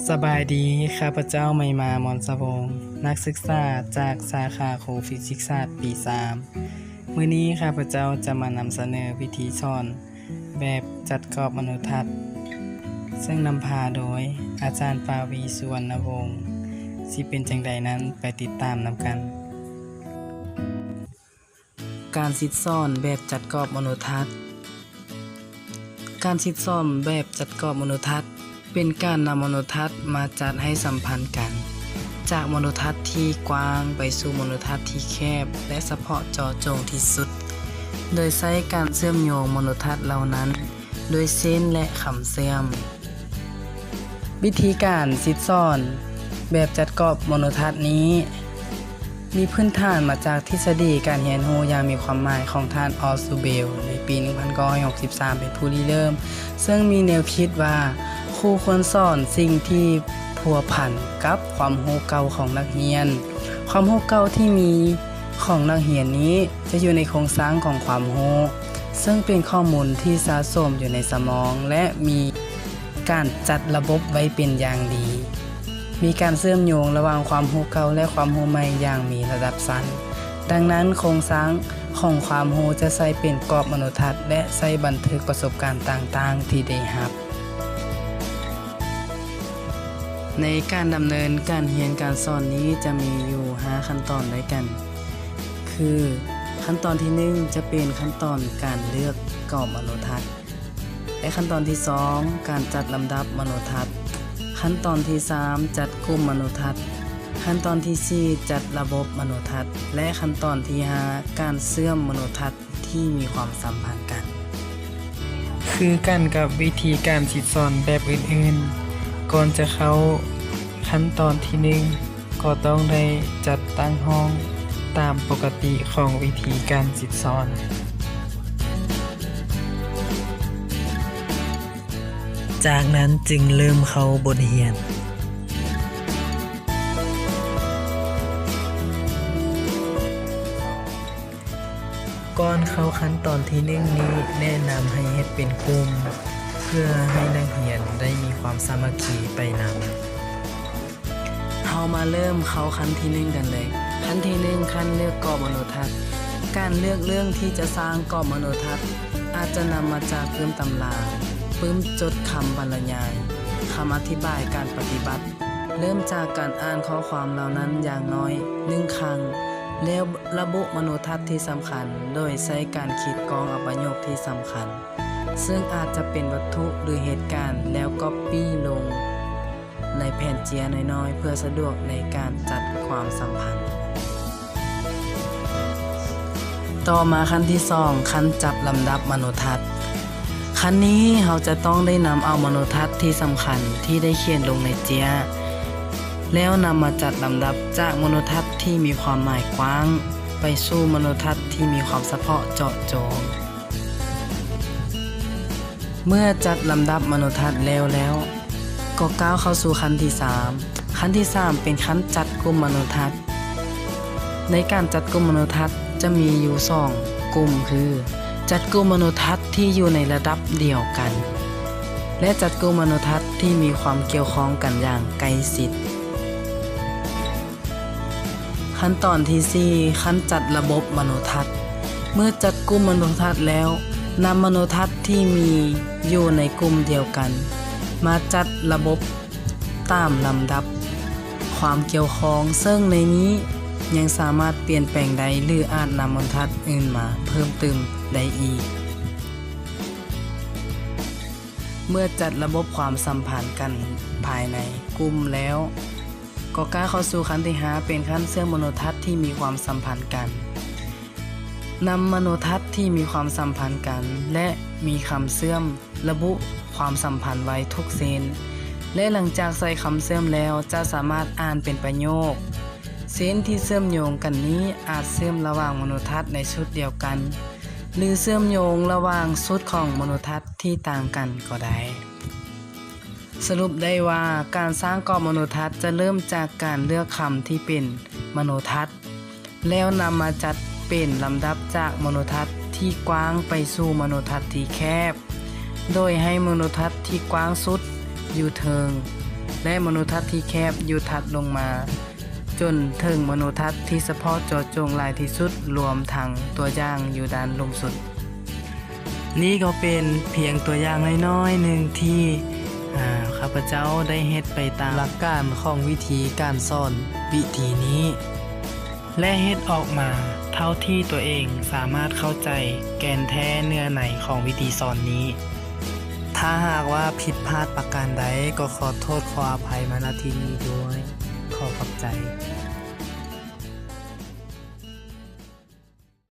ສະບາຍດີ, ຂ້າພະເຈົ້າ ໄມມາ ມອນສະວົງ, ນັກສຶກສາຈາກສາຂາຄູຟີຊິກສາດປີສາມ. ມື້ນີ້ຂ້າພະເຈົ້າຈະມານຳສະເໜີວິທີສອນແບບຈັດກອບມະໂນທັດ, ເຊິ່ງນຳພາໂດຍອາຈານ ປາວີ ສຸວັນນະວົງ. ຊິເປັນຈັ່ງໃດນັ້ນ, ໄປຕິດຕາມນຳກັນ. ການສິດສອນແບບຈັດກອບມະໂນທັດ. ການສິດສອນແບບຈັດກອບມະໂນທັດ ເປັນການນຳມະໂນທັດມາຈັດໃຫ້ສຳພັນກັນ, ຈາກມະໂນທັດທີ່ກວ້າງໄປສູ່ມະໂນທັດທີ່ແຄບ ແລະ ສະເພາະເຈາະຈົງທີ່ສຸດ, ໂດຍໃຊ້ການເຊື່ອມໂຍງມະໂນທັດເຫຼົ່ານັ້ນດ້ວຍເສັ້ນ ແລະ ຄຳເຊື່ອມ. ວິທີການສິດສອນແບບຈັດກອບມະໂນທັດນີ້ ມີພື້ນຖານມາຈາກທິດສະດີການຮຽນຮູ້ຢ່າງມີຄວາມໝາຍຂອງທ່ານ ອອສຊູເບລ ໃນປີໜຶ່ງພັນເກົ້າຮ້ອຍຫົກສິບສາມ ເປັນຜູ້ລິເລີ່ມ, ເຊິ່ງມີແນວຄິດວ່າ ຄູຄວນສອນສິ່ງທີ່ພົວພັນກັບຄວາມຮູ້ເກົ່າຂອງນັກຮຽນ. ຄວາມຮູ້ເກົ່າທີ່ມີຂອງນັກຮຽນນີ້ຈະຢູ່ໃນໂຄງສ້າງຂອງຄວາມຮູ້, ເຊິ່ງເປັນຂໍ້ມູນທີ່ສະສົມຢູ່ໃນສະໝອງ ແລະ ມີ ການຈັດລະບົບໄວ້ເປັນຢ່າງດີ, ມີການເຊື່ອມໂຍງລະຫວ່າງຄວາມຮູ້ເກົ່າ ແລະ ຄວາມຮູ້ໃໝ່ຢ່າງມີລະດັບຊັ້ນ. ດັ່ງນັ້ນ, ໂຄງສ້າງຂອງຄວາມຮູ້ຈະໃຊ້ເປັນກອບມະໂນທັດ ແລະ ໃຊ້ບັນທຶກປະສົບການຕ່າງໆທີ່ໄດ້ຮັບ. ໃນການດຳເນີນການຮຽນການສອນນີ້ຈະມີຢູ່ຫ້າຂັ້ນຕອນດ້ວຍກັນ, ຄື ຂັ້ນຕອນທີໜຶ່ງ ຈະເປັນຂັ້ນຕອນການເລືອກກອບມະໂນທັດ. ແລະ ຂັ້ນຕອນທີສອງ ການຈັດລຳດັບມະໂນທັດ, ຂັ້ນຕອນທີສາມ ຈັດກຸ່ມມະໂນທັດ, ຂັ້ນຕອນທີສີ່ ຈັດລະບົບມະໂນທັດ ແລະ ຂັ້ນຕອນທີຫ້າ ການເຊື່ອມມະໂນທັດທີ່ມີຄວາມສຳພັນກັນ. ຄືກັນກັບວິທີການສິດສອນແບບອື່ນໆ, ກ່ອນຈະເຂົ້າຂັ້ນຕອນທີໜຶ່ງ ກໍຕ້ອງໄດ້ຈັດຕັ້ງຫ້ອງຕາມປົກກະຕິຂອງວິທີການສິດສອນ. ຈາກນັ້ນຈຶ່ງເລີ່ມເຂົ້າບົດຮຽນ. ກ່ອນເຂົ້າຂັ້ນຕອນທີໜຶ່ງນີ້ ແນະນຳໃຫ້ເຮັດເປັນກຸ່ມ ເພື່ອໃຫ້ນັກຮຽນໄດ້ມີຄວາມສາມັກຄີໄປນຳ. ເຮົາມາເລີ່ມເຂົ້າຂັ້ນທີໜຶ່ງກັນເລີຍ. ຂັ້ນທີໜຶ່ງ ຂັ້ນເລືອກກອບມະໂນທັດ. ການເລືອກເລື່ອງທີ່ຈະສ້າງກອບມະໂນທັດ ອາດຈະນຳມາຈາກປຶ້ມຕຳລາ, ປຶ້ມຈົດຄຳບັນລະຍາຍ, ຄຳອະທິບາຍການປະຕິບັດ. ເລີ່ມຈາກການອ່ານຂໍ້ຄວາມເຫຼົ່ານັ້ນຢ່າງໜ້ອຍໜຶ່ງຄັ້ງ ແລ້ວລະບຸມະໂນທັດທີ່ສຳຄັນ ໂດຍໃຊ້ການຂີດກ້ອງເອົາປະໂຫຍກທີ່ສຳຄັນ ເຊິ່ງອາດຈະເປັນວັດຖຸ ຫຼື ເຫດການ ແລ້ວກັອບປີ້ລົງໃນແຜ່ນເຈ້ຍນ້ອຍໆ ເພື່ອສະດວກໃນການຈັດຄວາມສຳພັນ. ຕໍ່ມາຂັ້ນທີສອງ ຂັ້ນຈັດລຳດັບມະໂນທັດ. ຂັ້ນນີ້ເຮົາຈະຕ້ອງໄດ້ນຳເອົາມະໂນທັດທີ່ສຳຄັນທີ່ໄດ້ຂຽນລົງໃນເຈ້ຍ ແລ້ວນຳມາຈັດລຳດັບຈາກມະໂນທັດທີ່ມີຄວາມໝາຍກວ້າງ ໄປສູ່ມະໂນທັດທີ່ມີຄວາມສະເພາະເຈາະຈົງ. ເມື່ອຈັດລຳດັບມະໂນທັດແລ້ວແລ້ວ ກໍກ້າວເຂົ້າສູ່ຂັ້ນທີສາມ. ຂັ້ນທີສາມ ເປັນຂັ້ນຈັດກຸ່ມມະໂນທັດ. ໃນການຈັດກຸ່ມມະໂນທັດຈະມີຢູ່ສອງກຸ່ມ ຄື ຈັດກຸ່ມມະໂນທັດທີ່ຢູ່ໃນລະດັບດຽວກັນ ແລະ ຈັດກຸ່ມມະໂນທັດທີ່ມີຄວາມກ່ຽວຂ້ອງກັນຢ່າງໃກ້ຊິດ. ຂັ້ນຕອນທີສີ່ ຂັ້ນຈັດລະບົບມະໂນທັດ. ເມື່ອຈັດກຸ່ມມະໂນທັດແລ້ວ, ນຳມະໂນທັດທີ່ມີຢູ່ໃນກຸ່ມດຽວກັນ ມາຈັດລະບົບຕາມລຳດັບຄວາມກ່ຽວຂ້ອງ, ເຊິ່ງໃນນີ້ຍັງສາມາດປ່ຽນແປງໄດ້ ຫຼື ອາດນຳມະໂນທັດອື່ນມາເພີ່ມຕື່ມໄດ້ອີກ. ເມື່ອຈັດລະບົບຄວາມສຳພັນກັນພາຍໃນກຸ່ມແລ້ວ, ກໍກ້າວເຂົ້າສູ່ຂັ້ນທີຫ້າ ເປັນຂັ້ນເຊື່ອມມະໂນທັດທີ່ມີຄວາມສຳພັນກັນ. ນຳມະໂນທັດທີ່ມີຄວາມສຳພັນກັນ ແລະ ມີຄຳເຊື່ອມລະບຸຄວາມສຳພັນໄວ້ທຸກເສັ້ນ ແລະ ຫຼັງຈາກໃສ່ຄຳເຊື່ອມແລ້ວ ຈະສາມາດອ່ານເປັນປະໂຫຍກ. ເສັ້ນທີ່ເຊື່ອມໂຍງກັນນີ້ອາດເຊື່ອມລະຫວ່າງມະໂນທັດໃນຊຸດດຽວກັນ ຫຼື ເຊື່ອມໂຍງລະຫວ່າງຊຸດຂອງມະໂນທັດທີ່ຕ່າງກັນກໍໄດ້. ສະຫຼຸບໄດ້ວ່າ ການສ້າງກອບມະໂນທັດຈະເລີ່ມຈາກການເລືອກຄຳທີ່ເປັນມະໂນທັດ ແລ້ວນຳມາຈັດເປັນລຳດັບຈາກມະໂນທັດທີ່ກວ້າງໄປສູ່ມະໂນທັດທີ່ແຄບ, ໂດຍໃຫ້ມະໂນທັດທີ່ກວ້າງສຸດຢູ່ເທິງ ແລະ ມະໂນທັດທີ່ແຄບຢູ່ຖັດລົງມາ ຈົນເຖິງມະໂນທັດທີ່ສະເພາະເຈາະຈົງຫຼາຍທີ່ສຸດ, ລວມທັງຕົວຢ່າງຢູ່ດ້ານລຸ່ມສຸດ. ນີ້ກໍເປັນພຽງຕົວຢ່າງນ້ອຍໆໜຶ່ງທີ່ ອາ ຂ້າພະເຈົ້າໄດ້ເຮັດໄປຕາມຫຼັກການຂອງວິທີການສອນວິທີນີ້ ແລະ ເຮັດອອກມາເທົ່າທີ່ຕົວເອງສາມາດເຂົ້າໃຈແກ່ນແທ້ເນື້ອໃນຂອງວິທີສອນນີ້. ຖ້າຫາກວ່າຜິດພາດປະການໃດ ກໍຂໍໂທດຂໍອະໄພມາ ນະ ທີ່ນີ້ດ້ວຍ. ຂໍຂອບໃຈ.